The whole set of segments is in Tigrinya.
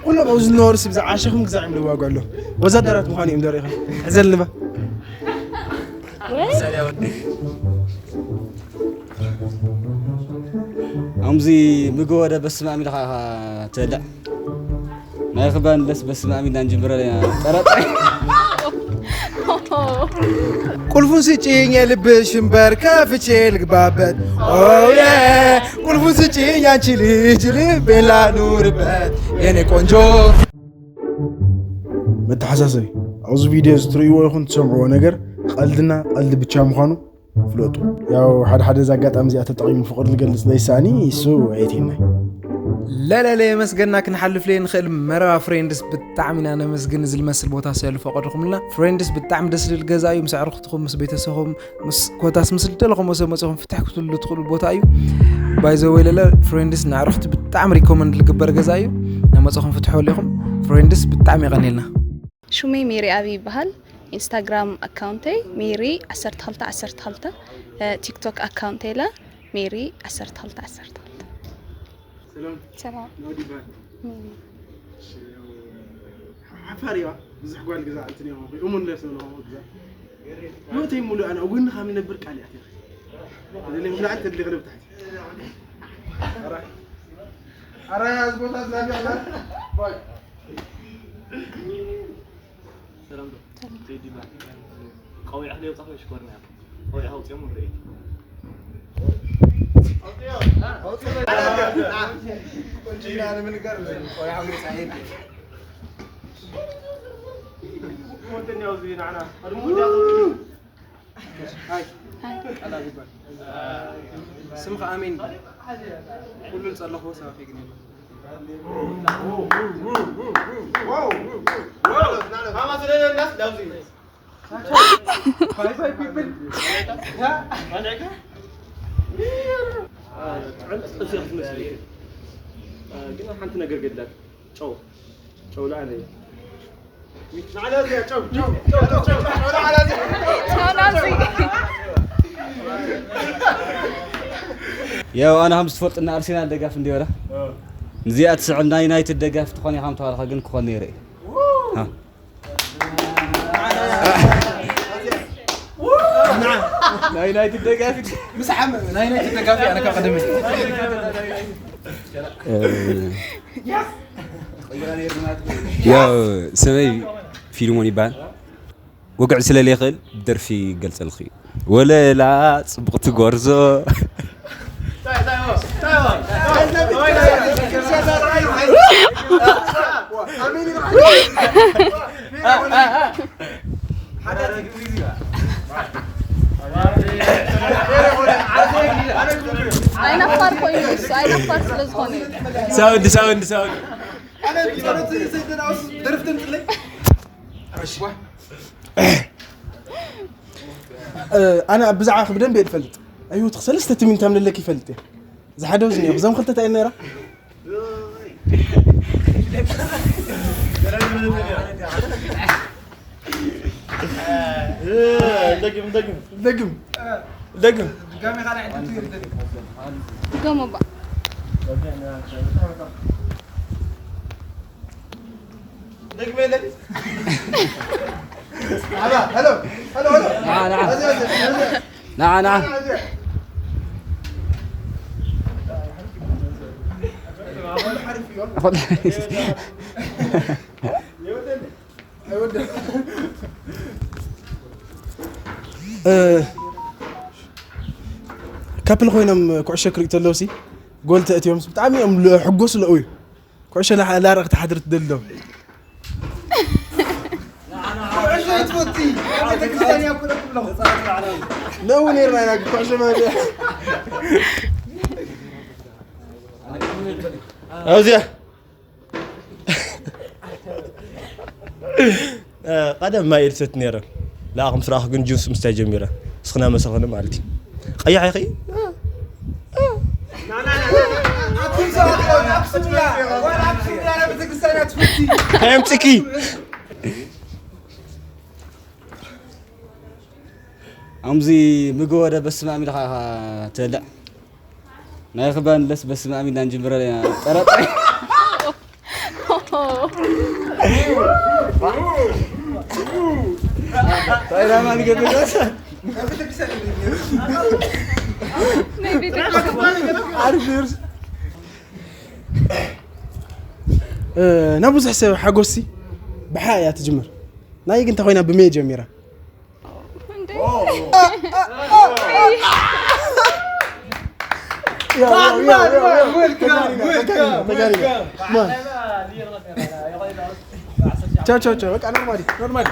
ኩሎም ኣብዚ ዝነበሩ ስብ ዝዓሸኹም ክዛዕ እዮም ልዋጉ ኣሎ። ወዛደራት ምዃኑ እዮም ደሪኻ። ሕዘልባ። ኣምዚ ምግቢ ወደ በስመ ኣብ ኢልካ ኢኻ ትበልዕ። ናይ ክባን ደስ በስመ ኣብ ኢልና ንጅምረ ኣለና። ጠረጠ ቁልፉን ስጭኝ የልብሽ እምበር ከፍቼ ልግባበት። ኦየ ቁልፉን ስጭኝ አንቺ ልጅ ልቤን ላኑርበት የኔ ቆንጆ። መተሓሳሰቢ፣ ኣብዚ ቪድዮ እዚ ትርእይዎ ይኹን ትሰምዕዎ ነገር ቀልድና ቀልዲ ብቻ ምዃኑ ፍለጡ። ያው ሓደ ሓደ እዚ ኣጋጣሚ እዚኣ ተጠቒሙ ፍቕሪ ዝገልጽ ዘይሰኣኒ እሱ ኣየትየናይ። ለለለ የመስገና ክንሓልፍለየ ንኽእል መረባ ፍሬንድስ ብጣዕሚ ኢና ነመስግን። እዚ ዝመስል ቦታ ስለ ዝፈቐድኩምልና ፍሬንድስ ብጣዕሚ ደስ ዝብል ገዛ እዩ። ምስ ኣዕሩኽትኹም ምስ ቤተሰብኹም ምስ ኮታስ ምስ ዝደለኹም ወሰብ መፅኹም ፍትሕ ክትብሉ ትኽእሉ ቦታ እዩ። ባይዘወይ ለለ ፍሬንድስ ንኣዕሩኽቲ ብጣዕሚ ሪኮመንድ ዝግበር ገዛ እዩ። ናመፅኹም ፍትሑ ኣለኹም። ፍሬንድስ ብጣዕሚ የቐንየልና። ሹመይ ሜሪ ኣብይ ይበሃል። ኢንስታግራም ኣካውንተይ ሜሪ ዓሰርተ ክልተ ዓሰርተ ክልተ፣ እ፣ ቲክቶክ ኣካውንተይ ለ ሜሪ ዓሰርተ ክልተ ዓሰርተ ክልተ። ሰላም። ሰላም። ናውዲ ይበሃል። ሜሪ። እሺ፣ ያው፣ ሓፋር እያ። ብዙሕ ጓል ግዛ እንትን እዮም። እሙን ለስ ነው ግዛ። ህይወተይ ሙሉ ኣነ ኣብ ጎንኻ ምነብር ቃል እያ። ለለ ሙሉ ኣንተ ድሊ ቅርብ ታሕቲ። ኣራ። ኣራ፣ ያዝ ቦታ ዝናቢ ኣላ። ባይ። ሰላም ዶ? ሰላም። ቴዲ ይበሃል። ቀዊዕ ክደይ ውጻእ ወይ ሽኮርና እያ? ቀዊዕ ኣውጽኦም ንርኢ። ቆንጆ ኢና ንምንገር፣ ቀዊዕ ኣውጽኣ የድልይ። ወደኛ ውዚ ናዕና። ቀድሞ ወዲያ ሃይ። ሃይ። ቃል ኣብ ይባል። ስምኻ ኣሜን ይባል። ኩሉ ዝጸለኽዎ ሰባት የግንየሉ። ባይ ባይ ፒፕል። ዕንጥጥስ እያ ትመስል። ግን ሓንቲ ነገር ገድላት። ጨው። ጨው ለዓለ እዩ። ንዓላ እዚኣ ጨው፣ ጨው፣ ጨው፣ ጨው፣ ጨው፣ ጨው ለዓላ እዚኣ። ጨው ናዚ። ያው ኣነ ከም ዝትፈልጥና ኣርሴናል ደጋፊ እንዲወራ። እዚኣ ትስዕብ ናይ ዩናይትድ ደጋፊ ትኾን ኢኻ ምተባልኻ ግን ክኾን ነይረ እዩ። ሃ። ናይ ዩናይትድ ደጋፊ። ምስ ዓም-፣ ናይ ዩናይትድ ደጋፊ ኣነ ካብ ቀደመ። ያው ስመይ ፊልሞን ይበሃል። ወግዕ ስለ ዘይኽእል ብደርፊ ይገልጸልኺ እዩ። ወለላ ጽቡቕቲ ጎርዞ። ኣይናፋር ኮይኑ እሱ ኣይናፋር ስለ ዝኾነ እዩ። ሳውንድ፣ ሳውንድ፣ ሳውንድ። እ፣ ኣነ ኣብ ብዛዕባኺ ብደንብ እየ ዝፈልጥ። ኣይ፣ ወትኽ ሰለስተ ትሚን ተምልለኪ ይፈልጥ እየ። ዝሓደ ውዝን እየ። ብዞም ክልተ እንታይ ነራ? ደግም፣ ደግም። ደግም። ደግም። ገሞባ። ደግሜ፣ ደግሜ። ኣባ፣ ሄሎ፣ ሄሎ፣ ሄሎ። ንዓ፣ ንዓ። እዚ፣ እዚ፣ እዚ። ንዓ፣ ንዓ። እዚ። እ፣ ካፕል ኮይኖም ኩዕሾ ክርእዩ ተለውሲ ጎል ተእትዮምስ ብጣዕሚ እዮም ል-፣ ሕጎስ ለኡ እዩ። ኩዕሾ ላ-፣ ላረኽ ትሓድር ትደሊ ዶ? ኩዕሾ ትፈቲ? ኣብ ቤተክርስትያን እያ እኮ ደስ ትብሎ። ነው ነይርና ኢና ኩዕሾ ማለት እያ። ኣብዚኣ። እ፣ ቀደም ማይ እየ ዝሰቲ ነይረ። ንዓኹም ምስ ረኣኹ ግን ጁስ ምስታይ ጀሚረ። ስኽና መሰኽኒ ማለት እዩ። ቀያሕ ኢኺ? ኣቱም ሰባት፣ ኣክሱም እያ፣ ዋላ ኣክሱም እያ፣ ቤተክርስትያን እያ ትፍቲ። እንታይ ኣምፅኪ? ኣምዚ ምግቢ ወደ በስመ ኣብ ኢልካ ኢኻ ትበልዕ። ናይ ክባን ለስ በስመ ኣብ ኢልና ንጅምር ኣለና። ጠረጠ-፣ Oh. Tayo naman, ganun. Maybe. Arthur. ናብ ብዙሕ ሰብ ሓጎሲ ብሓ እያ ትጅምር። ናይ ግን እንተ ኮይና ብመ ጀሚራ። ቻው ቻው ቻው። በቃ ኖርማሊ ኖርማሊ።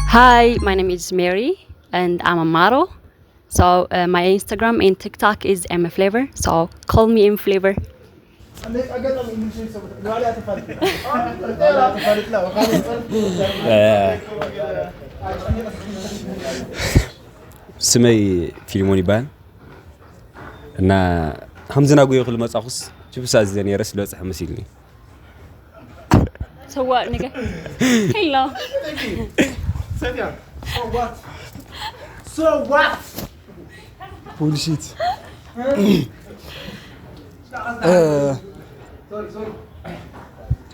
Hi, my name is Mary and I'm a model. So uh, my Instagram and TikTok is M Flavor. So call me M Flavor. ስመይ ፊልሞን ይበሃል እና ከምዚ ናጉየ ክሉ መጻኹስ ችብሳ ዝዘ ነይረ ስለ በጽሐ መሲልኒ So what, nigga? Hello. ሰትያ so what so what ቡልሺት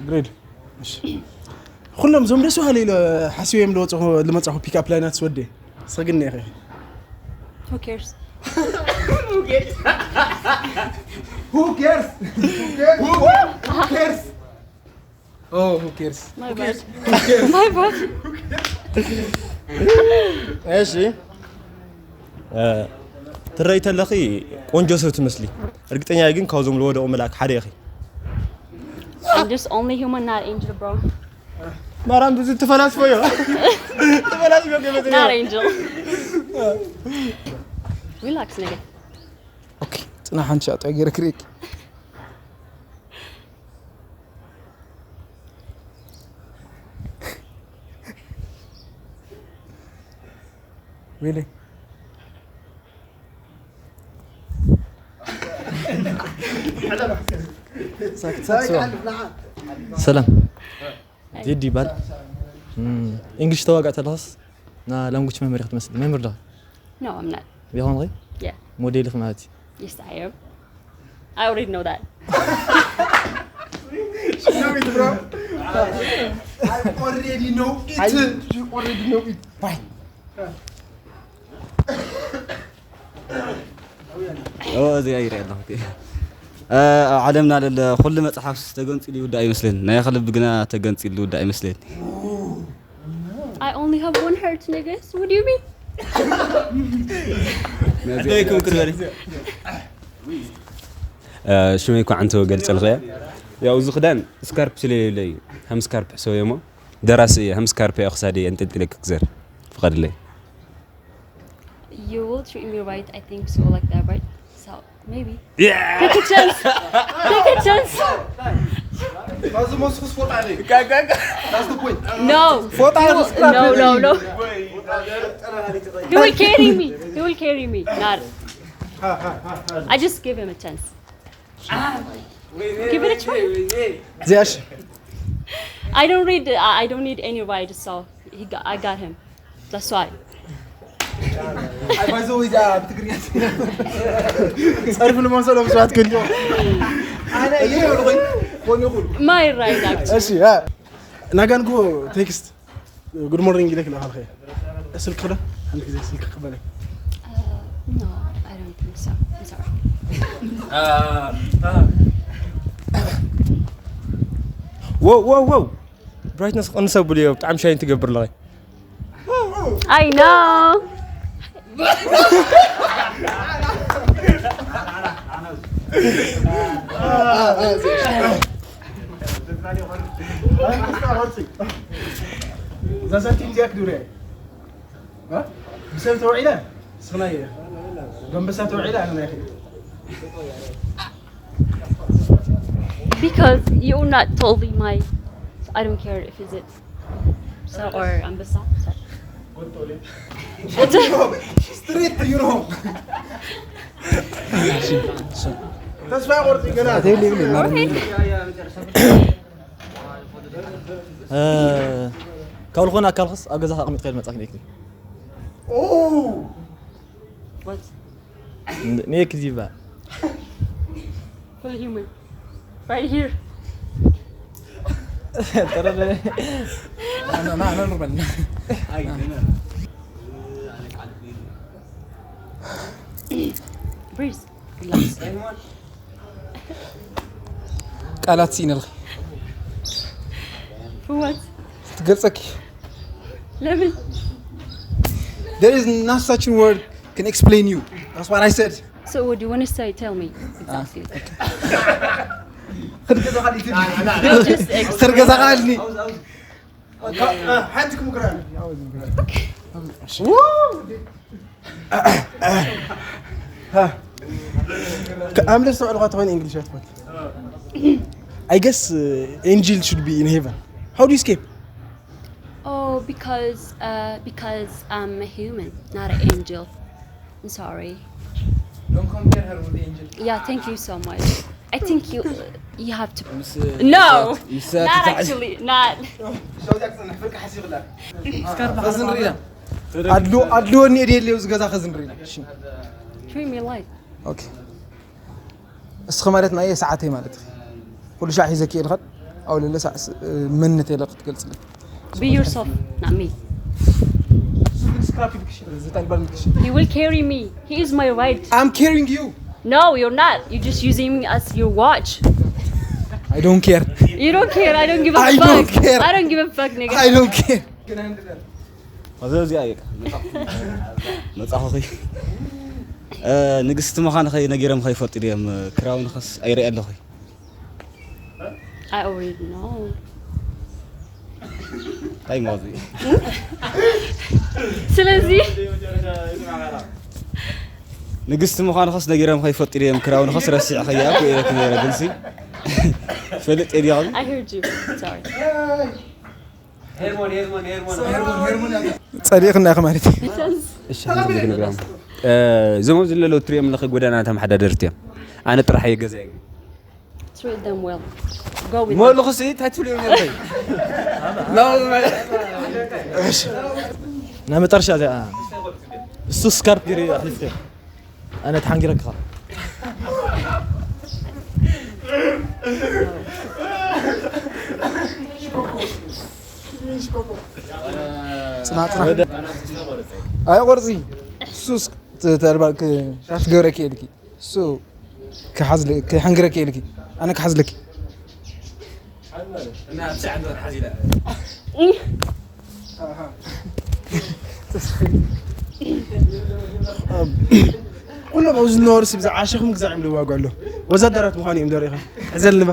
ግሬድ ኩሎም እዞም ደስ በሃሊ ኢለ ሓሲበዮም ዝመፅኹ ፒካፕ ላይናት ስወደ ሰግኒ ኢኸ Who cares? Who cares? Who cares? Who cares? Oh, who cares? My bad. My bad. እሺ ትረይ ተለኺ ቆንጆ ሰብ ትመስሊ። እርግጠኛ ግን ካብዞም ለወደቑ መልኣክ ሓደ ኢኺ። I'm just only human, not angel, bro. ማራም ብዙ ትፈላስፎ ዮ ትፈላስፎ ገበዘ Not angel. Relax, nigga. ኦኬ ፅና ሓንቲ ሻጦ ገይረ ክሪክ ዊሊ ሰላም ዜድ ይባል እንግሊሽ ተዋጋእ ተለኸስ ና ላንጉች መምህር ክትመስል መምህር ዶ No, I'm not. ቢኾን ኸ Yeah. ሞዴል ኽ ማለት እዩ Yes, I am. I already know that. Know it, bro. I already know it. I you already know it. Why? እዚኣ ይርኢ ኣለኹ ኣብ ዓለምና ለለ ኩሉ መፅሓፍ ተገንፂሉ ይውዳእ ይመስለኒ ናይ ክልብ ግና ተገንፂሉ ይውዳእ ይመስለኒ I only have one heart, niggas. What do you mean? ደይኩም ክርበሪ ሽመይ እኳ ዓንተ ገልፀልኸያ ያው እዚ ክዳን ስካርፕ ስለሌለ እዩ ከም ስካርፕ ሕሰብዮ እሞ ደራሲ እየ ከም ስካርፕ እየ ክሳደ የንጠልጥለ ክግዘር ፍቐድለይ You will treat me right, I think so, like that, right? So, maybe. Yeah! Take a chance! Take a chance! Mas o moço fosse voltar ali. That's the point. No! Voltar You- No, no, no. He will carry me. He will carry me. Not. I just give him a chance. Give it a try. እዚኣሽ I don't read. I I don't need any ride, so he got, I got him. That's why. Ai, mas o Ida, ትግርኛ ጸርፍ ንመሰሎም ሰባት ክህልዎ ኣነ እየ ይብሉ ኮይኑ ኩሉ My ride, actually. እሺ ናጋንጎ ቴክስት ጉድ ሞርኒንግ ኢለ ክልእኻልኸ ስልክ ዶ ሓንቲ ግዜ ስልክ ክበለይ No, I don't think so. I'm sorry. Wow, wow, wow. ብራይትነስ ቀንስ ኣብሉ እዮ ብጣዕሚ ሻይን ትገብር ኣለኸ I know. ዛዛቲ እንዲያ ክዱረ ብሰብ ተውዒላ ስኽናየ ደንበሳ ተውዒላ ኣነ ናይ Because you not told me my. I don't care if is it. So, or ኣንበሳ? Straight, you know. ተስፋ ቆርጥ ገና። ካብ ዝኾነ ኣካልክስ ኣብ ገዛኻ ኣቕሚጥካ መጻክ ነክኒ። Oh. What? ነክ ዚባ What do you mean? Right here. ተረደ Breathe. Relax. ቃላት ስኢነልኺ For what? ትገልጸኪ ለምን? There is not such a word can explain you. That's what I said. So what do you want to say? Tell me. Exactly. ክድገዛ ካልቲ No, just ex- ክድገዛ ካልኒ ሓንቲ ክምክራ ኣምለስ ተውዕልካ ትኾን እንግሊሽ ኣትኮት I guess uh, angel should be in heaven. How do you escape? Oh, because uh, because I'm a human, not an angel. I'm sorry. Don't compare her with angel. Yeah, thank you so much. I think you you have to. ምስ No, ምስ not actually, not. ከዝንሪና ኣድልዎ ኣድልዎ እኒኦ ድየለዩ ዝገዛ ከዝንሪና Treat me like. ኦኬ እስኺ ማለት ናይ ሰዓተይ ማለት እዩ ኩሉ ሻዕ ሒዘኪ እየ ልኸድ ኣው ለለ ሳዕ መንነት የለ ክትገልፅልኝ Be yourself, not me. ስክራፕ ኢልክሽ ዝጠልበልክሽ He will carry me. He is my ride. I'm carrying you No, you're not. You're just using me as your watch. I don't care You don't care. I don't give a I fuck. Don't care. I don't give a fuck, nigga. I don't care እዚ እዚኣ እየ መጻኹኺ ንግስቲ ምዃንኸይ ነጊሮም ከይፈልጡ ድዮም ክራውንኸስ ኣይርኢ ኣለኹ I already know. እንታይ ማለት እዩ ስለዚ ንግስቲ ምዃንኸስ ነጊሮም ከይፈልጡ ድዮም ክራውንኸስ ረሲዕኸያ እኮ ኢለኪ ነይረ ግልሲ ፈልጥ እየ ዲኹም I heard you. Sorry. ጸሊእኽና ኢኺ ማለት እዩ It sounds እዞም ኣብዚ ዘለዉ ትሪኦም ኣለኸ ጎዳና ተመሓዳደርቲ እዮም ኣነ ጥራሕ እየ ገዛ treat them well. Go with them. መሉኽሲ እንታይ ትብልዮም ነርበይ ናይ መጠረሻ እዚኣ እሱ ስካርፕ ገይሩ ኣሕሊፍከ ኣነ ተሓንጊረክኻ ፅናፅና ኣይ ቁርፂ እሱ ተልባል ሻፍ ገረክ የልኪ እሱ ክሓንግረክ የልኪ ኣነ ክሓዝለኪ ኩሎም ኣብዚ ዝነበሩ ስብ ዝዓሸኹም ግዛዕ እዮም ልዋጉ ኣሎ ወዛደራት ምዃኑ እዮም ደሪኻ ሕዘልባ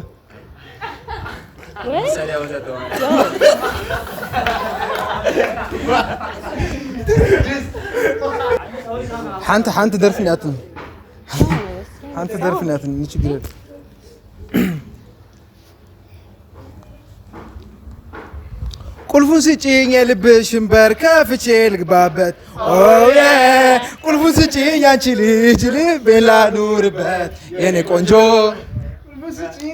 ሓንቲ ሓንቲ ደርፊ ናትን ሓንቲ ደርፊ ናትን ንችግር ቁልፉን ስጭኝ የልብሽ ሽንበር ከፍቼ ልግባበት ኦየ ቁልፉን ስጭኝ አንቺ ልጅ ልቤ ላኑርበት የኔ ቆንጆ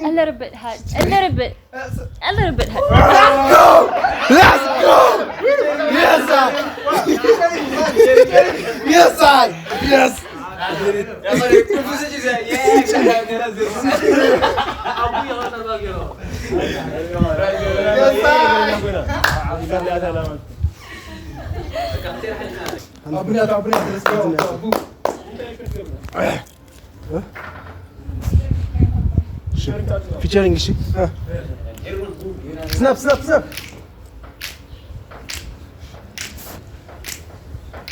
A little bit hard. A little bit. A little bit hard. Let's go! Yes, I! Yes, I! Yes! Featuring እሺ ስናፕ ስናፕ ስናፕ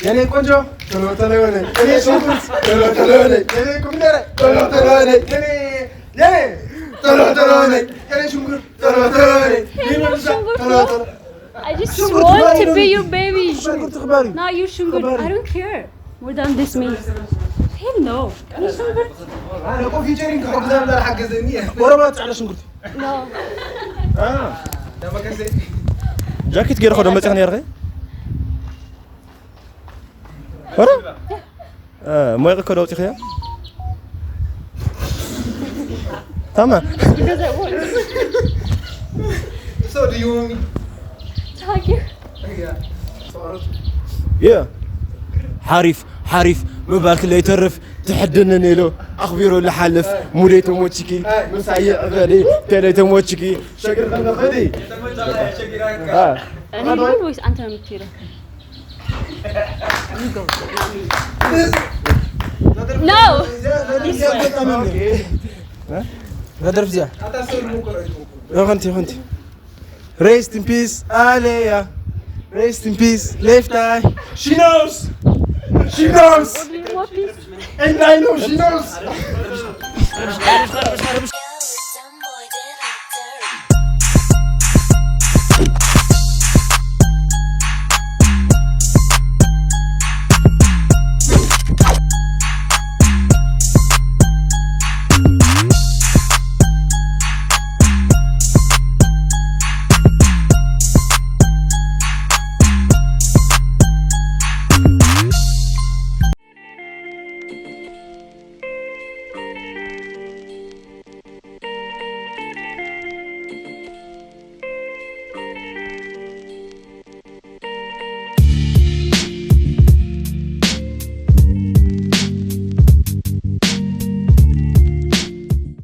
የኔ ቆንጆ ቶሎ ቶሎ በለኝ የኔ ሽንኩርት ቶሎ ቶሎ በለኝ የኔ ኮሚደረ ቶሎ ቶሎ በለኝ የኔ የኔ ቶሎ ቶሎ በለኝ የኔ ሽንኩርት ቶሎ ቶሎ በለኝ Hey, no, ሽንኩርት ቶሎ ነው። ቶሎ I just want to be your baby. ሽንኩርት ክበሪ Now you ሽንኩርት. I don't care. More than this me. Hell no. እኔ ሽንኩርት ኣነ እኮ ፊቸሪንግ ክሕግዛ እምበር ሓገዘኒ እየ። ወረባ ጻዕዳ ሽንኩርቲ No. ደመከሰ ጃኬት ገይረ ከዶ መፅኻ ነርኺ? ወረ? ሞይቕ ከዶ ኣውፂኽያ? ታማ? So do you want me? Thank you. Yeah. የ ሓሪፍ ሓሪፍ ምባልክ ለይተርፍ ትሕድንን ኢሉ ኣኽቢሩ ልሓልፍ ሙዴ ተሞችኪ ምሳይ ዕበዲ ተለይ ተሞችኪ ሸግር ከመኸዲ እኔ ልሂድ ወይስ አንተ ነው የምትሄደው? No. Gadar vizia. Yokhanti, yokhanti. Rest in peace, Aleya. Rest in peace, left eye. She knows. She knows. And I know she knows.